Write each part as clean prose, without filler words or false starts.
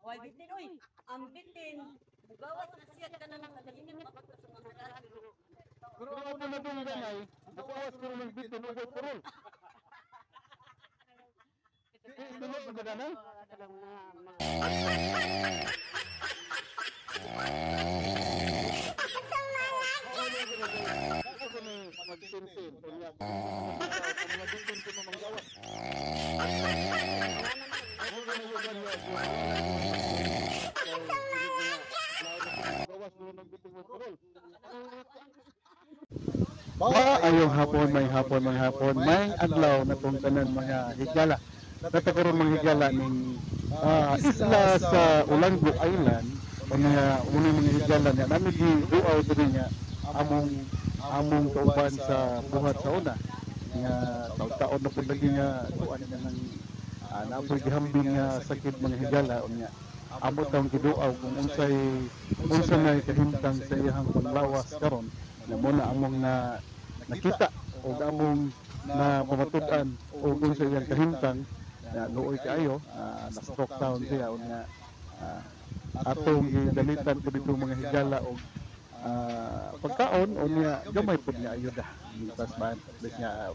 Way bitin oy. Ang bitin mugawas na siya kanang kalahimik pa sa mga radyo. Pero ako na nadunggan ay, bukawas ko ng bitin ug purol. Di tinuod ba na? Ako ni magtintin unya. Mga bitin ko mga gawas. Ako na yugan niya. Gawas mo ng bitin ug purol. Maayong hapon, may hapon, may hapon, may adlaw na kung tanan mga higala. Natakaroon mga higala ning isla sa Olango Island, o nga unang mga higala niya, namin di duaw diri nga among among kauban sa buhat sa una nga taon-taon na pud lagi nga kuan nga nang naapoy gihambing nga sakit mga higala. Unya amo taong giduaw kung unsay unsa nay kahimtang sa iyahang panglawas karon na mo na among na nakita o among na pamatud-an o kung sa iyang kahimtang na luoy kaayo, na stroke town siya. Unya atong gidalitan ko dito mga higala og pagkaon. Unya gamay pud nga ayuda lipas man, at least nga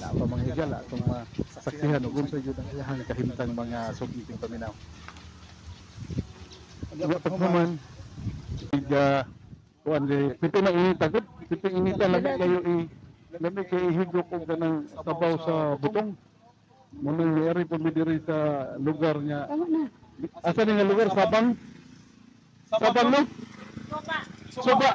naa pa mga higala atong masaksihan og unsa gyud ang iyahang kahimtang, mga sugiting paminaw. Unya paghuman iga kuan di pito na inita gud, pito inita, lami kayo i lami kay ihigop og kanang sabaw sa butong mo nang mayari po mi diri sa lugar nga asa ni nga lugar? Sabang, Sabang, no? Suba,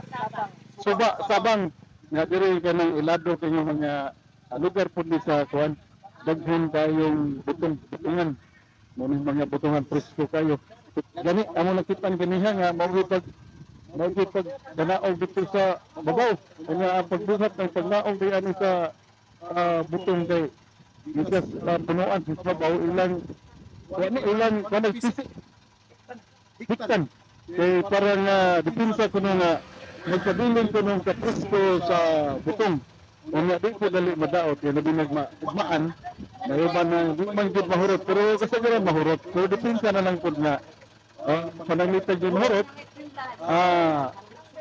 Suba, Sabang nga diri kanang ilado kay mga lugar pud ni sa kuan, daghan kayong butong, butungan mo ning mga butungan, presko kayo. Gani amo nakitaan ganiha nga mao gyud pag danaog dito sa babaw. Unya ang pagbuhat ng pagnaog di ani sa butong kay gikas punuan sa babaw, ilang kuan ilang kuan sisi hiktan kay parang depensa kuno nga nagkabilin kuno ka presko sa butong. Unya di ko dali madaot kay labi nagma ugmaan na iba na di man gyud mahurot, pero kasagaran mahurot, pero depensa na lang pud nga pananglitan gyud mahurot,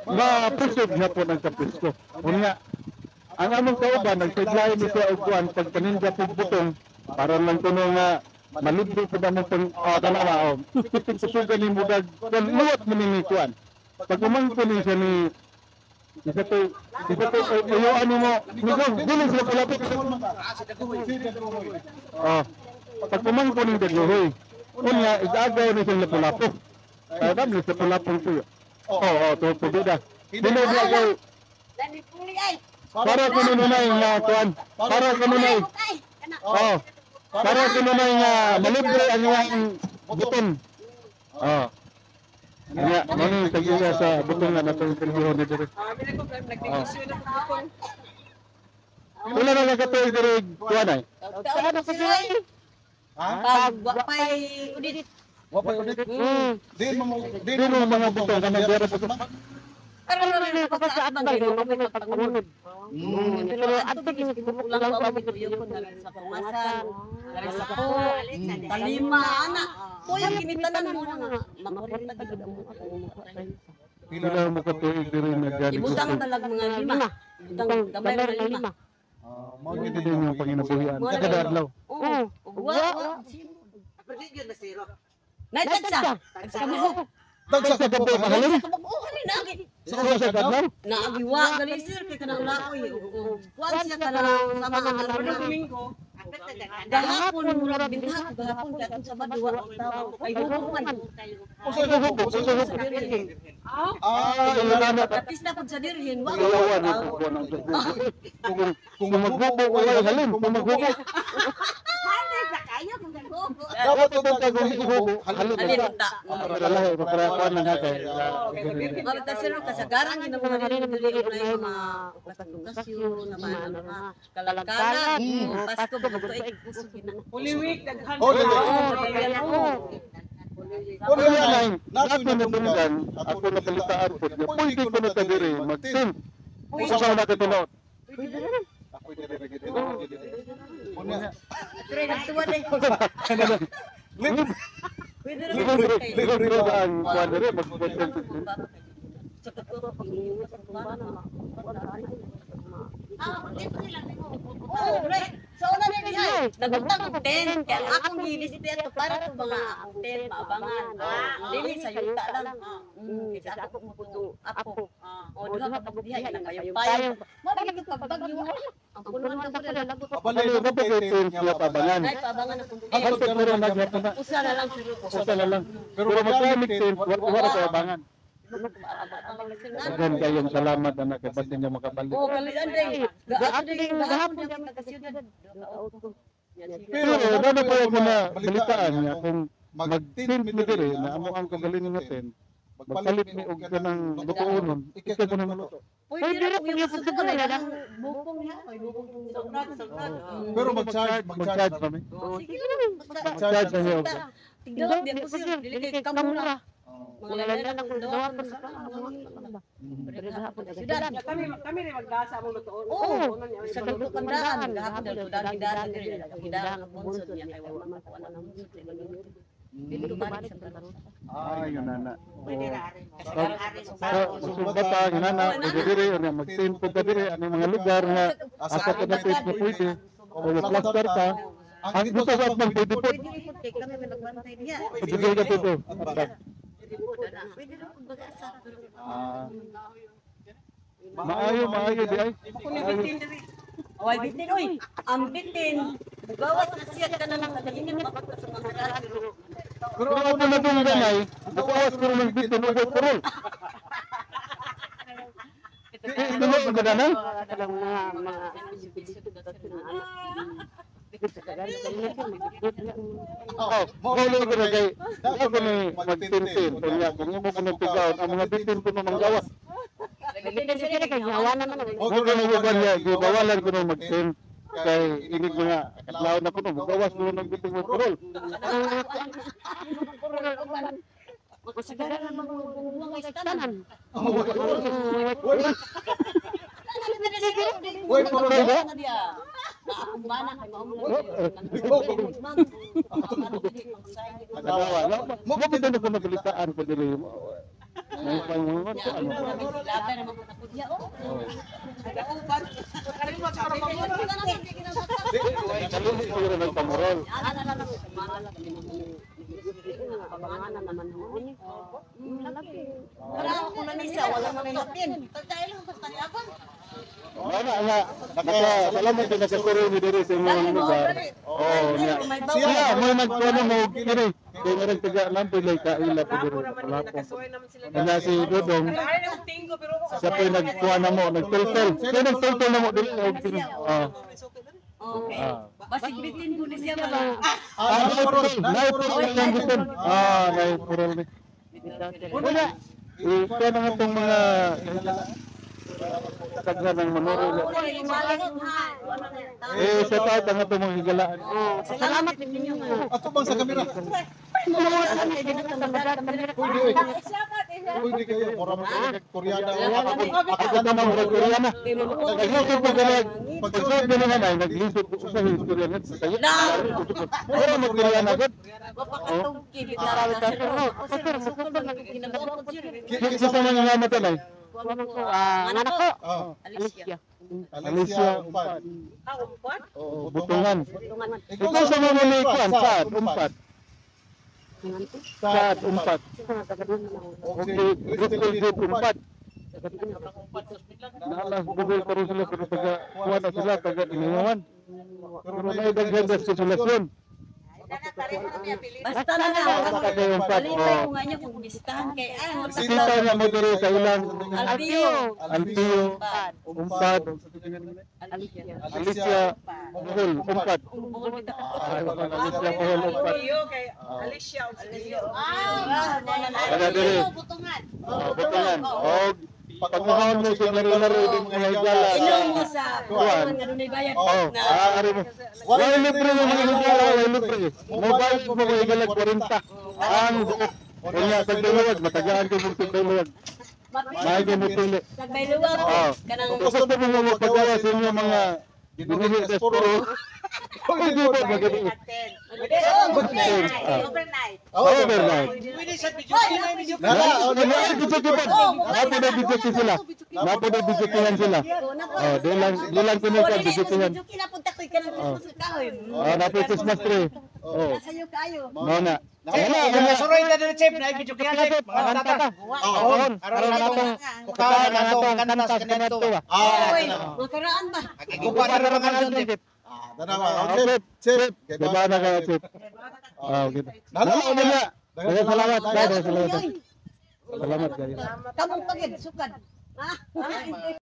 ma-preserve na po ng kapresko. Unya ang among kauban nagsideline ni siya og kuan pagpaninda pug butong para lang kuno nga malibre pud among pang tanawa o kiting kusugan ni mudag luwat man ni kuan pag umangko ni siya ni isa to ayo ano mo nigo dili sila palapit. Oh, pag umangko ni daglohoy, unya igagaw ni sila lapu-lapo kaya dami sa lapu tuyo. Oh, to tubida dili agaw Lami puli ay. Para kuno nunay nga kuan, para kuno nay oh, para kuno nay nga malibre ang iyang buton. Oh, nga mani tag-iya sa buton nga natong silbihon ni diri. Oh. Wala na lang katuig diri kuan ay. Taon na siya ay. Pag wa pay udit. Wa pa ulit. Di mo di Dili mo mga buton kanang dira sa Pero rin pa sa atbang kay mo may pagpangunod. Pero adto gid lang ko ang tuyo ko na sa pangasan, na sa ko, talima ana. Kuya kinitanan mo na nga makurita gid ang Pila mo katuig diri nagani. Ibutang talag mga lima. Ibutang gamay ra lima. Mao Mo gid gid yung panginabuhian kada adlaw. Oo. Ug wa wa. Naitagsa. Tagsa mo. Dagsa Sa ka gabi po. mahalin. Tagsa mo. Oh, halin naagi. Sa sa adlaw. Naagi wa gali sir kay kanang laoy. Kuan siya kanang sama ang Domingo. Gahapon murag binha gahapon kay atong Sabado wa tao. Kay hubo man. Usa hubo, usa hubo. Ila na Kapis na pud sa dirhin wa Ilawan tao. ang kuwan ang kung maghubo walay halin, kung maghubo Dapat ito dapat kung hubo halin Halin na ta. para lahi para kuan lang ha kay Mabita sir kasagaran gid mga diri diri og nay mga okasyon na mga ano ha. Kalagkalag, Pasko bagong tuig kusog gid na. Holy Week, daghan. Holy Week. Oo. Holy Kaya Week. lang nato nadunggan, ako napalitaan pud nga pwede ko na ta diri mag-tent. Usa na ka tinuod. Ako diri diri diri. Unya. Pero nagtuwa eh. Libre. Pwede Libre, libre ba ang kuan diri mag-tent? Sa totoo, pag iniwan sa kumbana, Ah, libre lang nimo. Oh, right. So una na diha, nagbutang og tent kay ang akong gilisip ato para to mga ang tent maabangan. Dili sa yuta lang. Kaysa ako mo puto ako. O duha ka buok diha ilang kayo payo. Mo lagi ko pagbagyo. Ang punuan ka pala lagot. Abalay Ano na ba po kay kay tent nga pabangan? Ay paabangan akong tent. Hantod karon nagyapon na. Usa na lang siguro. Usa na lang. Pero magkamit tent, wala pa abangan. Daghan kayong salamat anak kay basin niya makabalik. Oh, kalian day. Gaato day gahapon niya taga siyudad. Pero dano pa ako na balitaan nga kung mag-tent mi diri na amo ang kagalingon nga tent, magpalit mi og kanang lutuonon, ikaw ko na maluto. Pwede ra kung yung sugo na lang bukong niya, may bukong Sobrang, sobrang. Pero mag-charge, Mag-charge mag-charge. kami. Oh, sige lang. Basta Mag-charge kami og tignan di ako sir, dili kay kamura. Mga lala lang kung dawa ko sa Mm. siyudad. Kami kami rin magdasa among lutoon. Oo. Sa luto kandaan, gahapon dahil daan daan diri, daan ang bunsod niya kay wala makuha ng bunsod. Dili ko balik sa Santa Rosa. Ay, yun na. Pwede ra ari. So, musulbat ta nga na, pwede diri, ano, mag-tent po ta diri, ano mga lugar nga asa ka na tent na pwede, o plaster ta. Ang dito sa atbang pwede po. Pwede rin po kay kami may nagbantay niya. Pwede ka dito. Atbang. Pwede rin po bagasa. Ah. Maayo, maayo di ay. Kung bitin diri. Away bitin oy. Ang bitin gawas na siya kanang kagalingan pa sa mga daan. Pero ako na itong ganay, nakawas ko rin ng bitin o purol. Dili ba ganay? Oh, molo ko na kay ako ni magtintin kunya kung imo ko nagtugaon ang mga bitin ko manggawas. Mo ko na uban niya gibawalan ko na magtin kay inig mga katlaon na ko no gawas ko ng bitin mo purol. Masagara na mga mga istanan. Uy, puro ba? Naakumbana kay mao mo. Nagawa. Mo ko bitin ko nagalitaan ko dili. May pangungon ko ano. Laban naman ko na pudya oh. Kari mo sa mga Kalimot ko rin nagpamurol. Ana na lang kumana kami na naman noon. Wala ako na misa, wala man natin. Pagkain lang basta ni Abang. Wala nga. Naka salamat din nakasuro mi diri sa imong lugar. Oh, niya. Siya mo nagkuano mo kini. Kay nga taga lampi lay kaila po diri. Wala po. Nakasuway naman sila. Kanya si Dodong Ay, nang tinggo pero ako siya po nagkuha na mo, nagtultol. Siya nagtultol na mo dili og kini. Ah. Okay. Ah. Basig bitin ko ni siya ba? Ah, naipurol, naipurol ang bitin. Ah, naipurol ni. Wala. Ito na nga itong mga tagha ng manuro. Eh, sa taot ang itong mga higalaan. Salamat ninyo nga. Ato bang sa kamera? Pwede oy. Pwede kayo mura mo Koreana. Ako ka naman, murag Koreana. Naglisod ko ganag. Pagsuot ko naman ay, naglisod ko sa Koreana. Mura mo Koreana agad. Mapakatungki bitaw na sir. Sir, sukol man ginagawa ko sir. Kisa sa mga ngamatan ay. Anak ko. Ah, Alicia. Alicia Umpad. Ah, umpan? Oo, Butungan. Butungan. Ikaw sa mga likuan, saad, umpat. Saad, umpat. Okay, Crystal Jeep, umpat. Naalas, bugol pa rin sila, pero taga, kuha na sila, taga Inayawan. Pero naidaghan sa sisulasyon. Basta na lang. Basta kayo umpat. Palipay Oh. ko nga niya kung bisitahan kay ah. Sita na mo diri sa ilang Alpio. Alpio, Umpad, Alicia, Buhol, Umpad. Bukol bitaw. Ay, Alicia, Buhol, Umpad. Iyo kay Alicia ug si Leo. Ah, Wala diri. Butungan. Oh, butungan. Og pagmuhaon mo sa laro-laro din mga higala. Inom mo sa Kuwan. kuwan nga dunay bayad. Oh, ah, ari mo. Wala libre yung mga higala, wala libre. Mobile mo mga higala 40. Ang buok. Unya sa tagbayluwag, matagaan ko mong tagbayluwag. Maayo ko mo pili. Tagbayluwag Oh. kanang Kung gusto mo mo magpagawa sa inyo mga binuhi sa puro. Pwede po magabi. Overnight. Overnight. Pwede sa video na video. Nala, oh, Wala video po. Napo na video sila. Napo na video sila. Oh, di lang tinukan video. Video kinapunta ko kanang Christmas kahoy. Oh, napo Christmas tree. Oh, Nasa iyo kaayo. mao na. Wala, wala. Suroy na din, Chef. Na video kaya, Chef. Mga tata. Oh, Aron na itong kukaon na itong kantas kanito. Ah, Oy, makaraan ba? Igupa na rin mga doon, Chef. Ah, tanawa. Oh, Chef, Chef. Diba na kaya, Chef? Ah, okay. Nala, Wala, wala. Daghang salamat. Daghang salamat. Oy, Salamat kayo. Kamong pagid sukad. Ah.